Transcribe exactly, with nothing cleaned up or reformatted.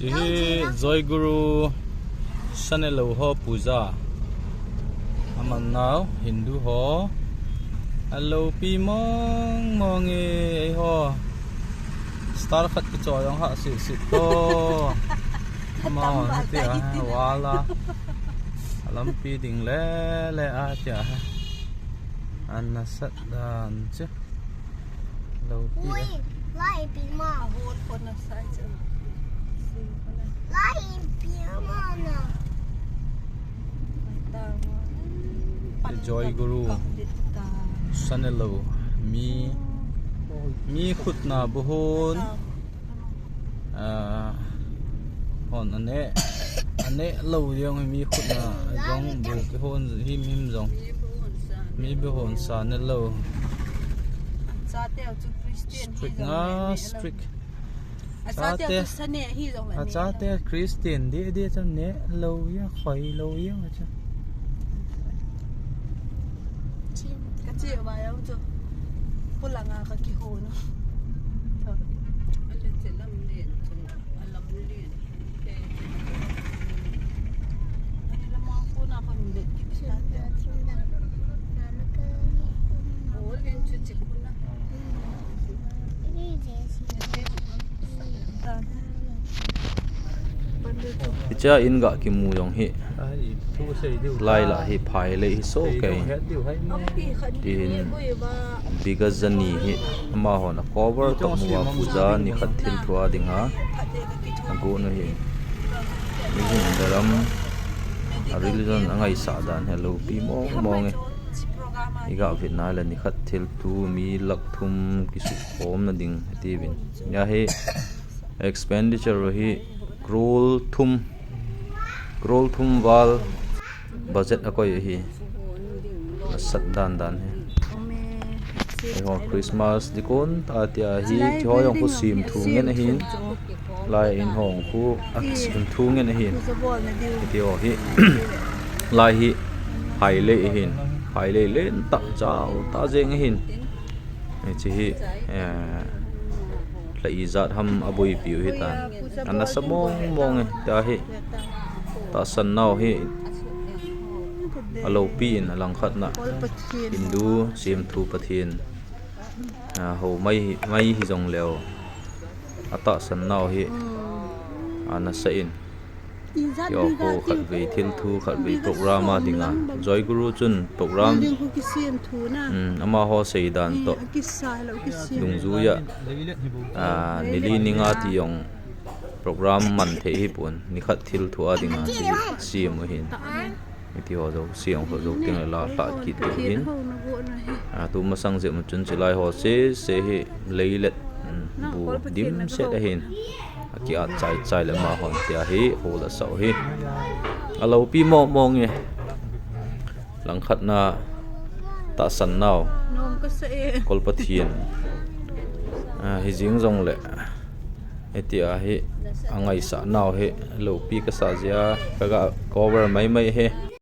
Hi Joy Guru Sanelou ho puja. Aman nau Hindu ho. Aloupi mong mong e, eiho. Star khat kicho jong ha sit sit to. Amahon hiti a wala. Alampi ding le le a tia. Ana sat dan chu. Loupi. Ui, lai pi ma. Ahol ko na sai chu. Lai pi ma na. Joy Guru Sanelou mi, mi khutna buhon. Ah, hon ane, ane lou jong mi khutna jong bu kihon him him jong. Mi bu hon sa ne lou. Chate chu Christian hi strict jong nga le ne lou. Strict. Achate, achate, tu sane hi jong le ne. Achate Christian di di chu ne lou ya, khoi lou ya chu. Ka che ba ya chu. Pulanga ka kihon. Ale che lam le chu. Alam le. Hiche a in ga kimu jong hi. Lai la hi phai le hi so kei. Tin Bigajani hi amahon a cover toh mua puja nikhat thil thua dinga agon u hi. Mihem dharam a religion a ngaisah dan hi loupi mong mong e. Iga vetna le nikhat thil thu mi lakh thum kisukhomna ding atiuvin. Nia hi expenditure hi crore thum, crore thum val budget akoi ahi. Asat dan dan hi. Eiho Christmas dikon ta tia hi, hiho jong khu sim thu ngen ahin. Lai in hong khu a sim thu ngen ahin. Hiho hi lai hi phai le ahin. Phai le len ta, jao ta jeng ahin. Hiche hi, eh, la ijat ham aboipiu hitan. Ana sa mong mong e, tia hi. Tahsan nau hi aloupi in alangkhatna Hindu semthu Pathen, ah, ho mai, mai hijong leu. Atahsan nau hi ana sa in. Ijat, ijat, khatvei thil thu, khatvei program a dinga. Joy Guru chun program, amaho seidan toh dungjuiya, ah, nili ninga ti jong program man thei hipon, nikhat thil thu a dinga sem u ahin. Hiti ho jouse, ong ho jou teng le la lha kit diu ahin. Ah, tu masang jep ma chun chilai ho sese hi leilet, um, bu dimset ahin. Aki at chai chai le amahon tia hi hol asah u hi. Aloupi mong mong e. Langkhatna tahsan nau. Kol Pathen. Ah, hijing jongle. Hitia hi angaisah nau hi loupi kasah jeh a kaga cover mai mai hi.